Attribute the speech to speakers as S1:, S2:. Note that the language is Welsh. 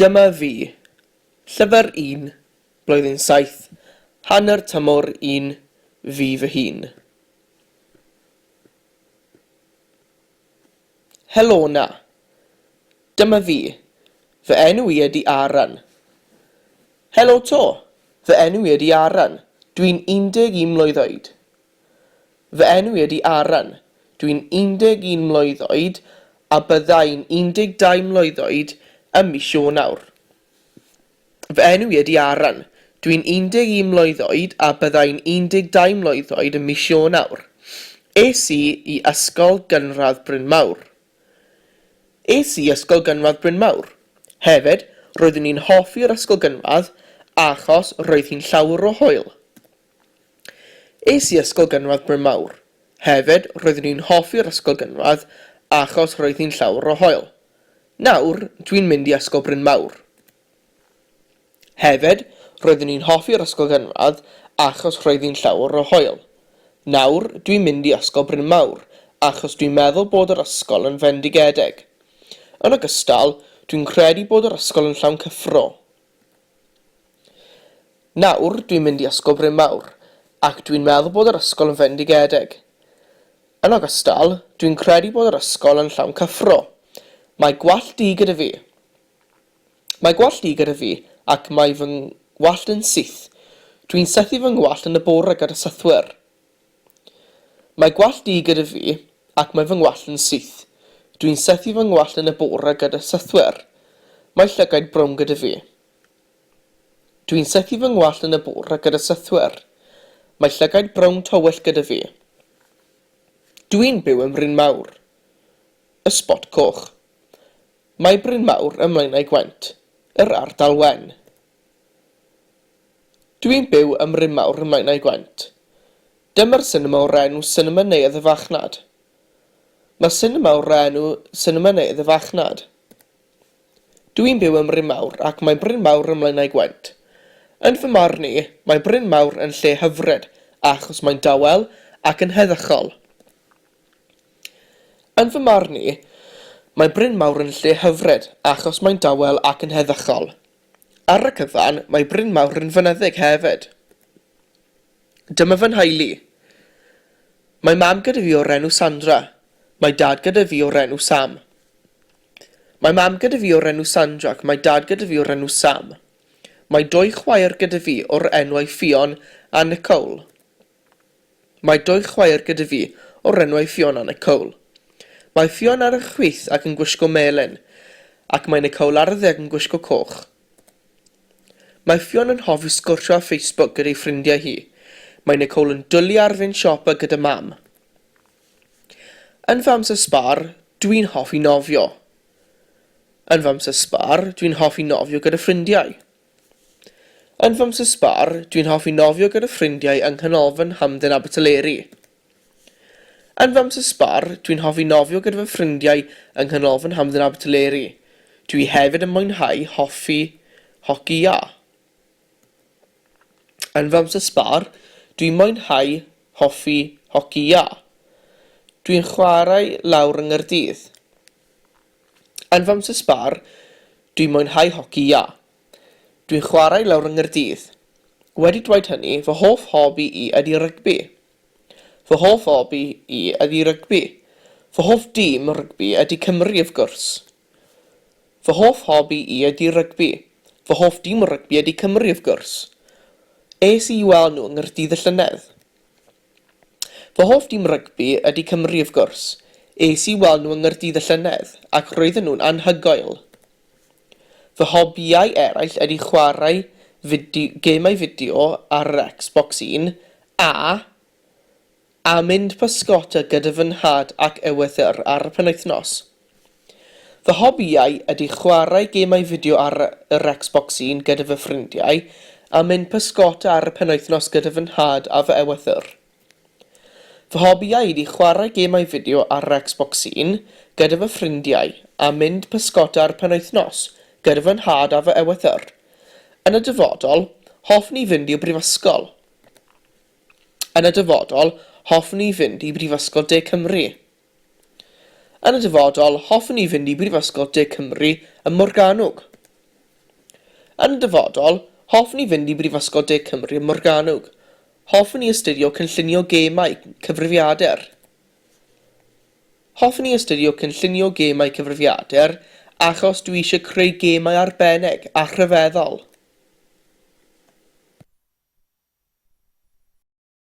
S1: Dyma fi. Llyfr un, blwyddyn saith, hanner tymor un, fi fy hun. Helo 'na. Dyma fi. Fy enw i ydy Aaron. Helo 'to. Fy enw i ydy Aaron. Dwi'n 11 mlwydd oed. Fy enw i ydy Aaron. Dwi'n 11 mlwydd oed a bydda i'n 12 mlwydd oed ym mis Ionawr. Fy enw i ydy Aaron. Dwi'n 11 mlwydd oed a bydda i'n 12 mlwydd oed ym mis Ionawr. Es i i Ysgol Gynradd Bryn Mawr. Es i Ysgol Gynradd Bryn Mawr. Hefyd, roeddwn i'n hoffi'r ysgol gynradd achos roedd hi'n llawer o hwyl. Es i Ysgol Gynradd Bryn Mawr. Hefyd, roeddwn i'n hoffi'r ysgol gynradd achos roedd hi'n llawer o hwyl. Nawr, dwi'n mynd i Ysgol Bryn Mawr. Hefyd, roeddwn i'n hoffi'r ysgol gynradd achos roedd hi'n llawer o hwyl. Nawr, dwi'n mynd i Ysgol Bryn Mawr achos dwi'n meddwl bod yr ysgol yn fendigedig. Yn ogystal, dwi'n credu bod yr ysgol yn llawn cyffro. Nawr dwi'n mynd i Ysgol Bryn Mawr, ac dwi'n meddwl bod yr ysgol yn fendigedig. Yn ogystal, dwi'n credu bod yr ysgol yn llawn cyffro. Mae gwallt du gyda fi. Mae gwallt du gyda fi, ac mae fy ngwallt yn syth. Dwi'n sythu fy ngwallt yn y bore gyda sythwyr. Mae gwallt du gyda fi, ac mae fy ngwallt yn syth. Dwi'n sythu fy ngwallt yn y bore gyda sythwyr. Mae llygaid brown gyda fi. Dwi'n sythu fy ngwallt yn y bore gyda sythwyr. Mae llygaid brown tywyll gyda fi. Dwi'n byw ym Mryn Mawr. Y Sbot Coch. Mae Bryn Mawr ym Mlaenau Gwent, yr ardal wen. Dwi'n byw ym Mryn Mawr ym Mlaenau Gwent. Dyma'r sinema o'r enw Sinema Neuadd y Farchnad. Mae'r sinema o'r enw Sinema Neuadd y Farchnad. Dw i'n byw ym Mryn Mawr ac mae Bryn Mawr ym Mlaenau Gwent. Yn fy marn i, mae Bryn Mawr yn lle hyfryd achos mae'n dawel ac yn heddychol. Yn fy marn i, mae Bryn Mawr yn lle hyfryd achos mae'n dawel ac yn heddychol. Ar y cyfan, mae Bryn Mawr yn fynyddig hefyd. Dyma fy nheulu. Mae mam gyda fi o'r enw Sandra. Mae dad gyda fi o'r enw Sam. Mae mam gyda fi o'r enw Sandra ac mae dad gyda fi o'r enw Sam. Mae dwy chwaer gyda fi o'r enwau Ffion a Nicole. Mae dwy chwaer gyda fi o'r enwau Ffion a Nicole. Mae Ffion ar y chwith ac yn gwisgo melyn, ac mae Nicole ar y dde ac yn gwisgo coch. Mae Ffion yn hoffi sgwrsio ar Facebook gyda'i ffrindiau hi. Mae Nicole yn dwlu ar fynd siopa gyda mam. Yn fy amser sbâr, dwi'n hoffi nofio. Yn fy amser sbâr, dwi'n hoffi nofio gyda ffrindiau. Yn fy amser sbâr, dwi'n hoffi nofio gyda ffrindiau yng Nghanolfan Hamdden Abertyleri. Yn fy amser sbâr, dwi'n hoffi nofio gyda fy ffrindiau yng Nghanolfan Hamdden Abertyleri. Dwi hefyd yn mwynhau hoffi hoci iâ. Yn fy amser sbâr, dwi'n mwynhau hoffi hoci iâ. Dwi'n chwarae lawr yng Nghaerdydd. Yn fy amser sbâr, dwi'n mwynhau hoci iâ. Dwi'n chwarae lawr yng Nghaerdydd. Wedi dweud hynny, fy hoff hobi i ydy rygbi. Fy hoff hobi i ydy rygbi. Fy hoff dîm rygbi ydy Cymru, wrth gwrs. Fy hoff hobi i ydy rygbi. Fy hoff dîm rygbi ydy Cymru, wrth gwrs. Es i i weld nhw yng Nghaerdydd y llynedd. Fy hoff dîm rygbi ydy Cymru, wrth gwrs. Es i weld nhw yng Nghaerdydd y llynedd, ac roedden nhw'n anhygoel. Fy hobïau eraill ydy chwarae fidi- gemau fideo ar yr Xbox Un a a mynd pysgota gyda fy nhad ac ewythr ar y penwythnos. Fy hobïau ydy chwarae gemau fideo ar yr Xbox Un gyda fy ffrindiau a mynd pysgota ar y penwythnos gyda fy nhad a fy ewythr. Fy hobïau ydy chwarae gemau fideo ar yr Xbox Un gyda fy ffrindiau a mynd pysgota ar y penwythnos gyda fy nhad a fy ewythr. Yn y dyfodol, hoffwn i fynd i'r brifysgol. Yn y dyfodol, hoffwn i fynd i Brifysgol De Cymru. Yn y dyfodol, hoffwn i fynd i Brifysgol De Cymru ym Morgannwg. Yn y dyfodol, hoffwn i fynd i Brifysgol De Cymru ym Morgannwg. Hoffwn i astudio cynllunio gemau cyfrifiadur. Hoffwn i astudio cynllunio gemau cyfrifiadur achos dwi eisiau creu gemau arbennig a rhyfeddol.